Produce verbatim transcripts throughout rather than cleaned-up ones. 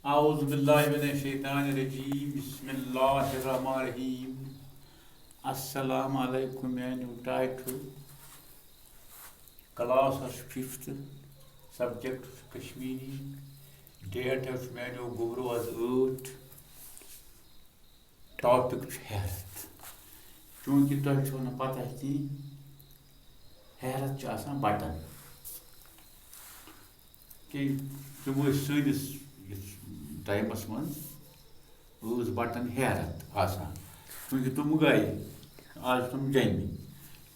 اعوذ باللہ من الشیطان الرجیم، بسم اللہ الرحمن الرحیم۔ السلام علیکم میانیو ٹاٹھیو۔ کلاس حظ چھُ ففتھ، سبجیکٹ چھُ کشمیری، ڈیٹ حظ چھُ میانیو گوٚبرو آز ٲٹھ، ٹاپک چھُ ہیرتھ۔ چوٗنٛکہِ تۄہہِ چھو نہٕ پتہ کینٛہہ، ہیرتھ چھِ آسان بٹن۔ کہِ تِم ٲسۍ سٲنِس یَتھ ٹایمَس منٛز ٲس بٹن ہیرتھ آسان، چوٗنٛکہِ تِم گٔے، آز چھِ تِم جیٚمہِ،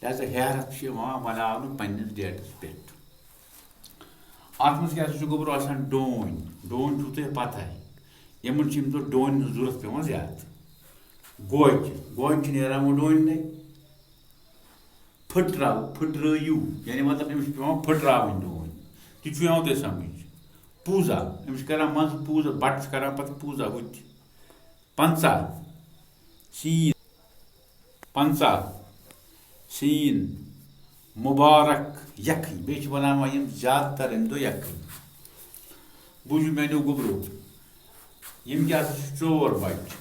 لہذا ہیرتھ چھِ یِوان مناونہٕ پننِس ڈیٹَس پٮ۪ٹھ۔ اَتھ منٛز کیٛاہ سا چھُ گوٚبرو آسان؟ ڈوٗنۍ، ڈوٗنۍ چھُو تۄہہِ پَتہٕ ہَے، یِمَن چھِ یِم دۄہ ڈوٗنۍ ہٕنٛز ضوٚرَتھ پٮ۪وان زیادٕ۔ گوجہِ، گوجہِ چھِ نیران وۄنۍ ڈوٗنۍ نَے۔ پھٕٹراو، پھٕٹرٲیِو، یعنی مطلب أمِس چھِ پٮ۪وان پھٕٹراوٕنۍ ڈوٗنۍ۔ تہِ چھُ یِوان تۄہہِ سَمٕجھ؟ پوٗزا، أمِس چھِ کَران منٛزٕ پوٗزا، بَٹہٕ چھِ کَران پَتہٕ پوٗزا ہُتہِ۔ پنٛژاہ، سیٖن، پنٛژاہ، سیٖن، مُبارک یَکھٕنۍ، بیٚیہِ چھِ بَناوان یِم زیادٕ تَر اَمہِ دۄہ یَکھٕنۍ۔ بوٗزِو میٛانیو گوٚبرو، یِم کیٛاہ سا چھِ ژور بَچہِ؟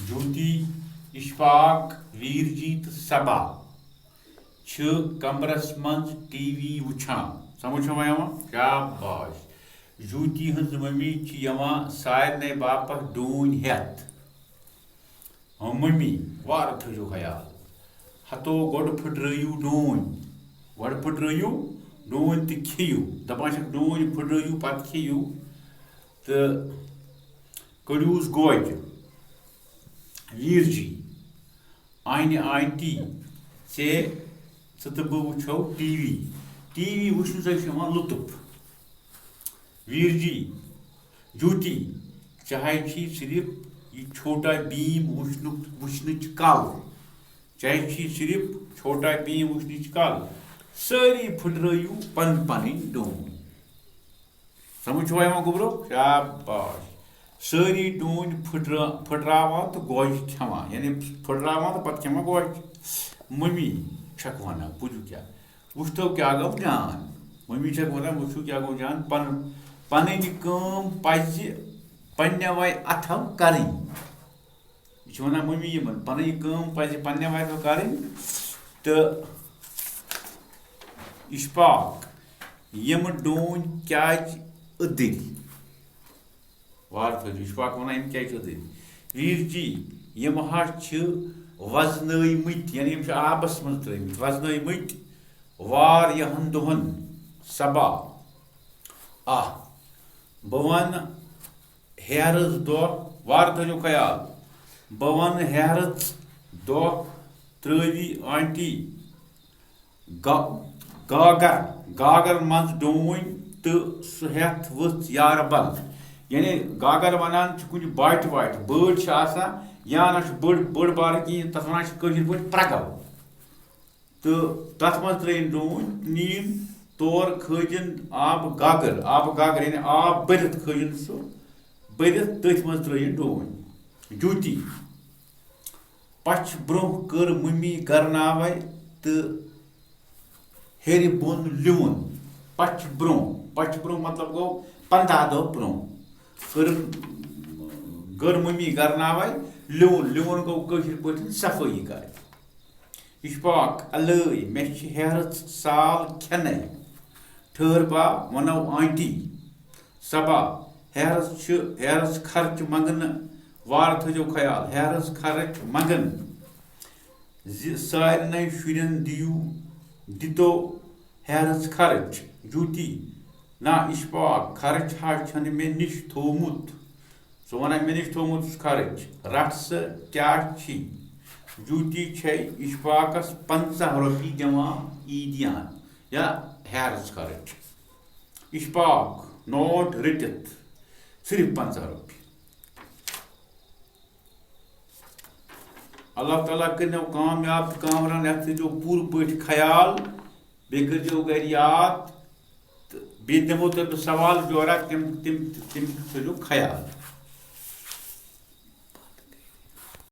جوٗتی، اِشفاق، ویٖرجی تہٕ صبا چھِ کمرس منٛز ٹی وی وٕچھان۔ سمجھ چھا وۄنۍ یِوان؟ شاباش۔ جوٗتی ہٕنٛز مٔمی چھِ یِوان سارنٕے باپتھ ڈوٗنۍ ہٮ۪تھ۔ ہاں مٔمی، وارٕ تھٲیزیو خیال۔ ہتو گۄڈٕ پھٕٹرٲیِو ڈوٗنۍ۔ گۄڈٕ پھٕٹرٲیِو ڈوٗنۍ تہٕ کھیٚیِو۔ دَپان چھِکھ، ڈوٗنۍ پھٕٹرٲیِو، پتہٕ کھیٚیِو۔ تہٕ کٔڑِوس گوجہِ۔ ویٖرجی، آنہِ آنٹی، ژےٚ، ژٕ تہٕ بہٕ وٕچھو ٹی وی۔ ٹی وی وٕچھنہٕ سۭتۍ چھُ یِوان لطف۔ ویٖرجی، جوٗتی، چاہے چھی صرف یہِ چھوٹا بھیم وٕچھنُک، وٕچھنٕچ کل۔ چاہے چھی صرف چھوٹا بھیم وٕچھنٕچ کل۔ سٲری پھٕٹرٲیِو پن پنٕنۍ ڈوٗنۍ۔ سمجھ چھُوا یِوان گوٚبرو؟ شاباش۔ سٲری ڈوٗنۍ پھٕٹرا-، پھٕٹراوان تہٕ گوجہِ کھٮ۪وان، یعنی پھٕٹراوان تہٕ پتہٕ کھٮ۪وان گوجہِ۔ مٔمی چھکھ ونان، بوٗزِو کیٛاہ، وٕچھتو کیٛاہ گوٚو جان۔ مٔمی چھکھ ونان، وٕچھِو کیٛاہ گوٚو جان، پن-، پنٕنۍ کٲم پزِ پننٮ۪وے اتھو کرٕنۍ۔ یہِ چھِ ونان مٔمی یِمن، پنٕنۍ کٲم پزِ پننٮ۪وے اتھو کرٕنۍ۔ تہٕ اِشفاق، یِم ڈوٗنۍ کیٛازِ أدٕرۍ؟ وارٕ تھٲوِو، اِشفاق وَنان، یِم کیٛازِ چھِ أدٕرۍ؟ ویٖر جی، یِم حظ چھِ وزنٲومٕتۍ، یعنی یِم چھِ آبَس منٛز ترٛٲومٕتۍ، وزنٲومٕتۍ واریاہَن دۄہَن۔ صبا، آ، بہٕ وَنہٕ ہیرَس دۄہ، وارٕ تھٲوِو خیال، بہٕ وَنہٕ ہیرَس دۄہ ترٛٲوی آنٹی گا-، گاگر، گاگر منٛز ڈوٗنۍ تہٕ سُہ ہٮ۪تھ ؤژھ یارٕ بل۔ یعنی گاگر وَنان چھِ کُنہِ باٹہِ واٹہِ، بٔڑ چھِ آسان، یا نہ چھُ بٔڑ، بٔڑ بارٕ کِہیٖنۍ، تَتھ وَنان چھِ کٲشِر پٲٹھۍ پرٛگَل۔ تہٕ تَتھ منٛز ترٛٲیِن ڈوٗنۍ، نِیِن تور، کھٲجِن آبہٕ گاگر، آبہٕ گاگر، یعنی آب بٔرِتھ کھٲجِن سُہ، بٔرِتھ تٔتھۍ منٛز ترٛٲیِن ڈوٗنۍ۔ جوٗتی۔ پَچھِ برٛونٛہہ کٔر مٔمی گرناوَے تہٕ ہیٚرِ بۄن لیوُن۔ پَچھِ برٛونٛہہ، پَچھِ برٛونٛہہ مطلب گوٚو پنٛداہ دۄہ برٛونٛہہ۔ کٔر، کٔر مٔمی گرناوَے لیوُن۔ لیوُن گوٚو کٲشِر پٲٹھۍ صفٲیی کَرٕنۍ۔ اِشفاق، الٲے، مےٚ چھِ ہیرَس سال کھٮ۪نَے۔ ٹھٔہر با، وَنو آنٹی۔ صبا، ہیرَس چھِ، ہیرَس خرچہٕ منٛگنہٕ۔ وارٕ تھٲیزیو خیال، ہیرَس خرٕچ منٛگن زِ سارنٕے شُرٮ۪ن دِیِو، دِتو ہیرَس خرٕچ۔ جوٗتی، نہ اِشفاق، خرٕچ ہا چھَنہٕ مےٚ نِش تھوٚومُت۔ سُہ وَنان، مےٚ نِش تھوٚومُت چھُس خرٕچ۔ رَٹھ سا کیٛاہ چھی؟ جوٗتی چھے اِشفاقَس پنٛژاہ رۄپیہِ دِوان عیٖدیان یا ہیرَس خرٕچ۔ اِشفاق، نوٹ رٔٹِتھ صرف پنٛژاہ رۄپیہِ۔ اللہ تعالیٰ کٔرِنو کامیاب تہٕ کامران، یَتھ تھٲیزیو پوٗرٕ پٲٹھۍ خیال، بیٚیہِ کٔرۍزیو گَرِ یاد، تہٕ بیٚیہِ دِمو تۄہہِ بہٕ سوال جورا، تِم، تِم، تِم تھٲیزیو خیال۔